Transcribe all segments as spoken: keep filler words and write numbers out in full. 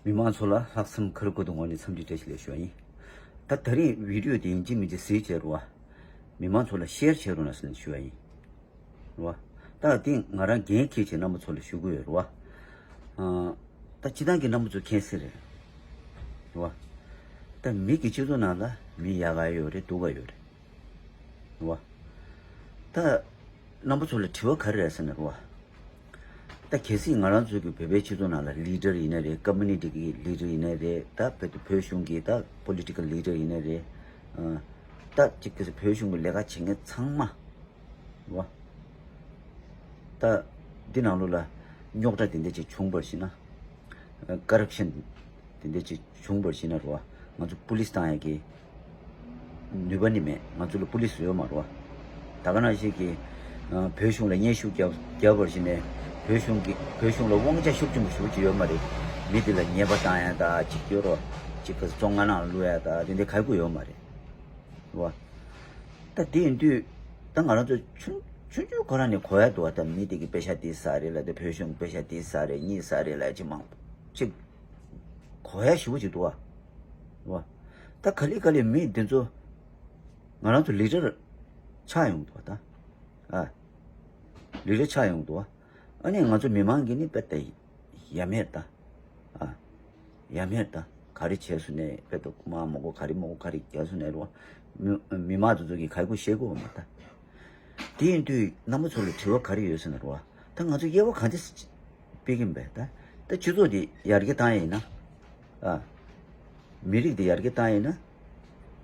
མི་མང་ཚོ་ལ་ལྷག་བསམ་ཁ་རུ་ཁུ་ཏུ་ངོས་ནས་འཚམས་འདྲི་བཀྲ་ཤིས་བདེ་ལེགས་ཞུ་བ་ཡིན། ད་ད་རིང་བི་ཌིའོ་དེ་ཡིན་གཅིག་མིན་གཅིག་གཟིགས་བྱས་རུ་བ། མི་མང་ཚོ་ལ་ཤེར་བྱེད་རོགས་གནང་ཟེར་ནས་ཞུ་བ་ཡིན། རུ་བ། ད་དེ་ང་རང་འགན་འཁྱེར་བྱས་རྣམ་པ་ཚོ་ལ་ཞུ་གི་ཡོད་རུ་བ། ཨ། ད་སྤྱི་བཏང་གི་རྣམ་པ་ཚོ་མཁྱེན་གསལ་རེད། རུ་བ། ད་མི་གི་སྤྱི་ཚོགས་ནང་ལ་མི་ཡག་ག་ཡོད་རེད། སྡུག་ག་ཡོད་རེད། རུ་བ། ད་རྣམ་པ་ཚོ་ལ་དྲི་བ་ག་རེ་རེད་ཟེར་ན་རུ་བ། ད་གལ་སྲིད་ང་རང་ཚོ་གི་བོད་པའི་སྤྱི་ཚོགས་ནང་ལ་ལི་ཌར་ཡིན་ན་རེད། ཀོ་མུ་ནི་ཊི་གི་ལི་ཌར་ཡིན་ན་རེད། ད་བོད་དུ་བོད་གཞུང་གི་ད་པོ་ལི་ཊི་ཀལ་ལི་ཌར་ཡིན་ན་རེད། ཨ། ད་ཅིག་གི་བོད་གཞུང་གི་ལས་ཀ་བྱེད་མཁན་ཚང་མ་རུ་བ། ད་འདི་ནང་ལོགས་ལ་རྙོག་དྲ་དེ་འདྲ་ཅིག་བྱུང་བར་བྱས་ན། ཀ་རབ་ཤན་དེ་འདྲ་ཅིག་བྱུང་བར་བྱས་ན་རུ་བ། ང་ཚོ་པུ་ལིས་བཏང་ཡ་གི་ནུས་པ་ནི་མེད། ང་ཚོ་ལ་པུ་ལིས་ཡོད་མ་རེད་བ། ད་ག་ནང་བཞིན་གྱི་ཨ། བོད་གཞུང་ལ་སྙན་ཞུ་བརྒྱབ་བརྒྱབ་པར་བྱས་ནས་བོད་གཞུང་གི་བོད་གཞུང་ལ་དབང་ཆ་ཤུགས་ཆེན་པོ་ཞེ་པོ་ཅིག་ཡོད་མ་རེད། མི་དེ་ལ་ཉེས་པ་བཏང་ཡ་ད་ཅིག་སྐྱོ་རོགས་ཅིག་གི་བཙོན་ཁང་ནང་བླུག་ཡ་ད་དེ་འདྲ་ག་གུ་ཡོད་མ་རེད་བ། ད་དེ་ཡིན་དུས་ད་ང་རང་ཚོ་ཆུང་ཆུང་ཆུང་ཁོ་རང་ནས་གོ་ཡ་འདུག་བ། ད་མི་དེ་གི་པེ་ཤ་དེ་ཟ་རེད་ལ། ད་བོད་གཞུང་པེ་ཤ་དེ་ཟ་རེད། གཉིས་ཟ་རེད་ལ་ཅིག་མང་པོ་ཅིག་གོ་ཡ་ཞེ་པོ་ཅིག་འདུག་བ། བ། ད་ག་ལེ་ག་ལེ་མི་འདི་ཚོ་ང་རང་ཚོ་ལི་ཌར་ཆགས་ཡོང་འདུག་བ། ད་ཨ་ལི་ཌར་ཆགས་ཡོང་འདུག་བ། ཨ་ནི་ང་ཚོ་མི་མང་གིས་ནི་དཔེ་ད་ཡ་མེད་ད། ཨ། ཡ་མེད་ད། ག་རེ་བྱས་སོང་ནས་དཔེ་ད་རྐུ་མ་མང་པོ་ག་རེ་མང་པོ་ག་རེ་རྒྱག་སོང་ནས་རུ་བ། མི་མི་མང་དེ་ཚོ་གིས་ག་རེ་ཤེས་ཀྱི་ཡོད་མ་ད། དེ་ཡིན་དུས་རྣམ་པ་ཚོ་ལ་དྲི་བ་ག་རེ་ཡོད་ཟེར་ན་རུ་བ། ད་ང་ཚོ་དབྱེ་བ་གང་འདྲ་སྤེལ་གྱིན་པས་ད། ད་སྤྱི་ཚོགས་འདི་ཡར་རྒྱས་བཏང་ཡ་ཡིན་ན། ཨ། མི་རིགས་འདི་ཡར་རྒྱས་བཏང་ཡ་ཡིན་ན།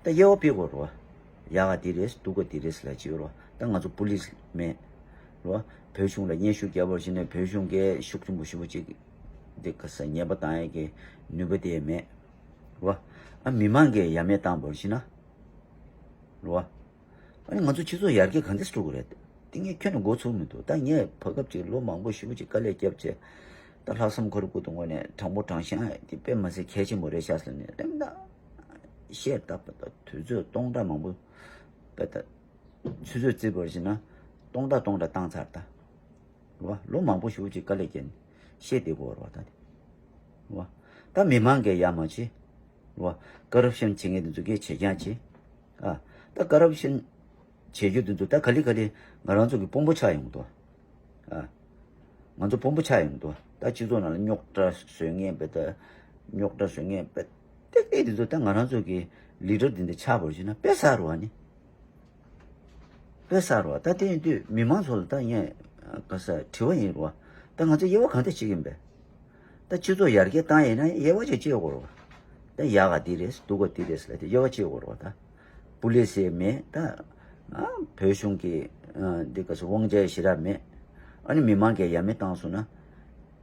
ད་དབྱེ་བ་སྤེལ་དགོས་རུ་བ། ཡག་ག་འདི་རེད། སྡུག་ག་འདི་རེད་ལབ་ཅིག་ཡོད་རུ་བ། ད་ང་ཚོ་པུ་ལིས་མེད་རུ་བ། བོད་གཞུང་ལ་སྙན་ཞུ་བརྒྱབ་པར་བྱས་ནས་བོད་གཞུང་གིས་ཤུགས་ཆེན་པོ་ཞེ་པོ་ཅིག་འདི་ག་ས་ཉེས་པ་བཏང་ཡ་གི་ནུས་པ་དེ་མེད་རུ་བ། ཨ། མི་མང་གིས་ཡ་མེད་བཏང་བར་བྱས་ན་རུ་བ། ཨ་ནི་ང་ཚོ་སྤྱི་ཚོགས་ཡར་རྒྱས་གང་འདྲ་འགྲོ་གི་རེད། དེ་ངས་ཁྱོན་ནས་མགོ་ཚོས་མི་འདུག། ད་ངས་བར་སྐབས་ཅིག་ལོ་མང་པོ་ཞེ་པོ་ཅིག་དཀའ་ལས་བརྒྱབ་བྱས། ད་ལྷག་བསམ་ཁ་རུ་ཁུ་ཏུ་ངོས་ནས་དྲང་པོ་དྲང་བཞག་དེ་དཔེ་མ་སྲིད་གལ་ཆེན་པོ་རེད་ཤག་ཟེར་ནས་རེམ་ད་བཤད། ད་དུས་ཚོད་སྟོང་ཕྲག་མང་པོ་དཔེ་ད་ཆུ་ཚོད་རྩིས་པར་བྱས་ན་སྟོང་ཕྲག་སྟོང་ཕྲག་བཏང་ཚར་ད། རེད་བ། ལོ་མང་པོ་ཞེ་པོ་ཅིག་དཀའ་ལས་བརྒྱབ་ནས་བཤད་བསྡད་དགོས་རེད་བ་ད་དེ། རེད་བ། ད་མི་མང་གིས་ཡ་མ་བྱེད། རེད་བ། ཀ་རབ་ཤན་བྱེད་མཁན་དེ་ཚོ་གིས་བྱེད་རྐྱང་བྱེད། ཨ། ད་ཀ་རབ་ཤན་བྱེད་རྒྱུ་དེ་ཚོ་ད་ག་ལེ་ག་ལེ་ང་རང་ཚོ་གི་དཔོན་པོ་ཆགས་ཡོང་གི་འདུག། ཨ། ང་ཚོ་དཔོན་པོ་ཆགས་ཡོང་གི་འདུག། ད་སྤྱི་ཚོགས་ནང་ལ་རྙོག་དྲ་བཟོ་མཁན་དཔེ་ད། རྙོག་དྲ་བཟོ་མཁན་དཔེ་ཏག་ཏག་དེ་ཚོ་ད་ང་རང་ཚོ་གི་ལི་ཌར་དེ་འདྲ་ཆགས་པར་བྱས་ན་དཔེ་བསགས་རུ་བ་ནི། དཔེ་བསགས་རུ་བ། ད་དེ་ཡིན་དུས་མི་མང་ཚོ་ལ་ད་ངས་ག་ས་དྲི་བ་ཡིན་རུ་བ། ད་ང་ཚོ་དབྱེ་བ་གང་འདྲ་ཕྱེ་གི་ཡིན་པས། ད་སྤྱི་ཚོགས་ཡར་རྒྱས་བཏང་ཡིན་ན་དབྱེ་བ་ཅིག་ཕྱེ་དགོས་རུ་བ། ད་ཡག་ག་འདི་རེད། སྡུག་ག་འདི་རེད་ཟེར་ལབ་དེ་དབྱེ་བ་ཕྱེ་དགོས་རུ་བ་ད། པུ་ལི་སི་མེད་ད། ཨ། བོད་གཞུང་གི་ཨ། འདི་ག་ས་དབང་ཆ་ཞེ་དྲག་མེད། ཨ་ནི་མི་མང་གིས་ཡ་མེད་བཏང་སོང་ན།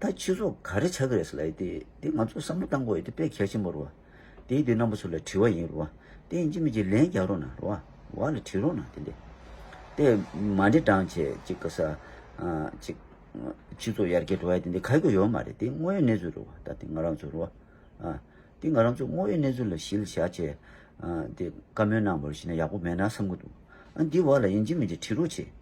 ད་སྤྱི་ཚོགས་ག་རེ་ཆགས་ཀྱི་རེད་ཟེར་ལབ་ཡ་དེ་དེ་ང་ཚོ་བསམ་བློ་བཏང་དགོས་ཡ་དེ་དཔེ་གལ་ཆེན་པོ་རེད་བ། དེ་ཡིན་དུས་རྣམ་པ་ཚོ་ལ་དྲི་བ་ཡིན་རེད་བ། དེ་ཡིན་གཅིག་མིན་གཅིག་ལན་རྒྱག་རོགས་གནང་རེད་བ། བ་ལ་དྲི་རོགས་གནང་དེ་འདྲས། དེ་མ་འདྲི་དྲང་བྱས་ཅིག་ག་ས་ཨ། ཅིག་སྤྱི་ཚོགས་ཡར་རྒྱས་འགྲོ་ཡ་དེ་འདྲས་ག་གི་ཡོད་མ་རེད། དེ་དངོས་ཡོད་གནས་ཚུལ་རེད་བ། ད་དེ་ང་རང་ཚོ་རེད་བ། ཨ། དེ་ང་རང་ཚོ་དངོས་ཡོད་གནས་ཚུལ་ལ་གཞི་ལ་བཞག་བྱས། ཨ། དེ་བཀའ་མོལ་གནང་བར་བྱས་ན་ཡག་པོ་མེད་ན་བསམ་གི་འདུག། ཨ། འདི་བ་ལ་ཡིན་གཅིག་མིན་གཅིག་དྲི་རོགས་བྱེད།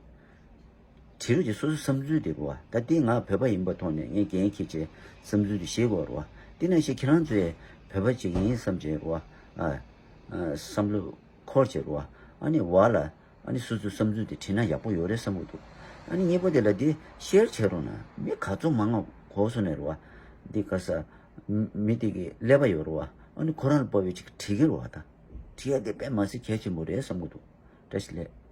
དྲི་རོགས་ཀྱིས་སོ་སོའི་བསམ་ཚུལ་དེ་རེད་བ། ད་འདི་ང་བོད་པ་ཡིན་པའི་ཐོག་ནས་ངས་འགན་འཁྱེར་བྱས་བསམ་ཚུལ་དེ་བཤད་དགོས་རེད་བ། དེ་ནང་བཞིན་ཁྱེད་རང་ཚོས་བོད་པ་ཅིག་ཡིན་བསམ་བྱས་རེད་བ། ཨ། ཨ། བསམ་བློ་འཁོར་བྱས་རེད་བ། ཨ་ནི་བ་ལ་ཨ་ནི་སོ་སོའི་བསམ་ཚུལ་དེ་བྲིས་ན་ཡག་པོ་ཡོད་རེད་བསམ་གྱི་འདུག། ཨ་ནི་གཉིས་པ་དེ་ལ་འདི་ཤེར་བྱེད་རོགས་གནང་། མི་ག་ཚོད་མང་ང་གོ་སོང་ནས་རེད་བ། འདི་ག་ས་མི་དེ་གི་ཀླད་པ་ཡོད་རེད་བ། ཨ་ནི་ཁོ་རང་ལ་དཔའ་བའི་ཅིག་བྲིས་ཀྱི་རེད་བ། ད་བྲིས་ཡ་དེ་དཔེ་མ་སྲིད་གལ་ཆེན་པོ་རེད་བསམ་གྱི་འདུག། བཀྲ་ཤིས་བདེ་ལེགས།